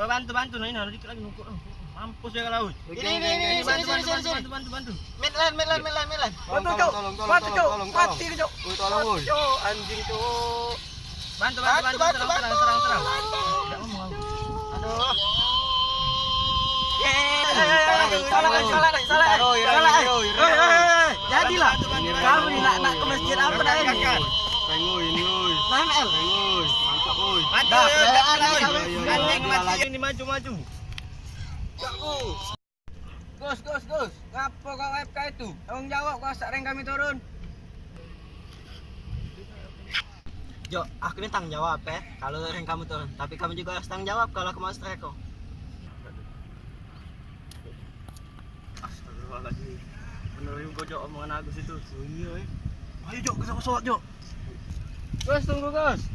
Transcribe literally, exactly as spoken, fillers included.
Bantu, bantu, nah, ini, nah, dikit lagi nungkuk, nah. Mampus dia ke laut. Ini, ini, ini, ini, bantu, sini, bantu, sini, bantu, sini. Bantu, bantu, bantu. Midline, midline, midline, midline. Bantu, Cok. Mati, Cok. Mati, Cok. Woi, tolong, woi. Cok, anjing, Cok. Bantu, bantu, bantu, bantu, serang, serang, serang, serang. Bantu. Tidak ngomong aku. Aduh. Salah, salah, salah, salah. Jadilah. Kami nak, nak ke masjid apa dah ini? Tengok ini, oi. Nah, M L. Tengok, oi. Mantap, oi. Mantap, oi. Dah, dah, dah, dah, dah. Iya, iya, iya, iya. Ini maju, maju. Gus, Gus, Gus, ngapo kau F K itu? Tanggung jawab kau sak rank kami turun. Jok, aku ni tanggung jawab eh, kalau rank kamu turun. Tapi kamu juga harus tanggung jawab kalau aku masuk Reko. Astagfirullahaladzim. Bener juga Jok omongan Agus itu. Oh iya eh. Ayo Jok, ke pesawat Jok. Gus, tunggu Gus.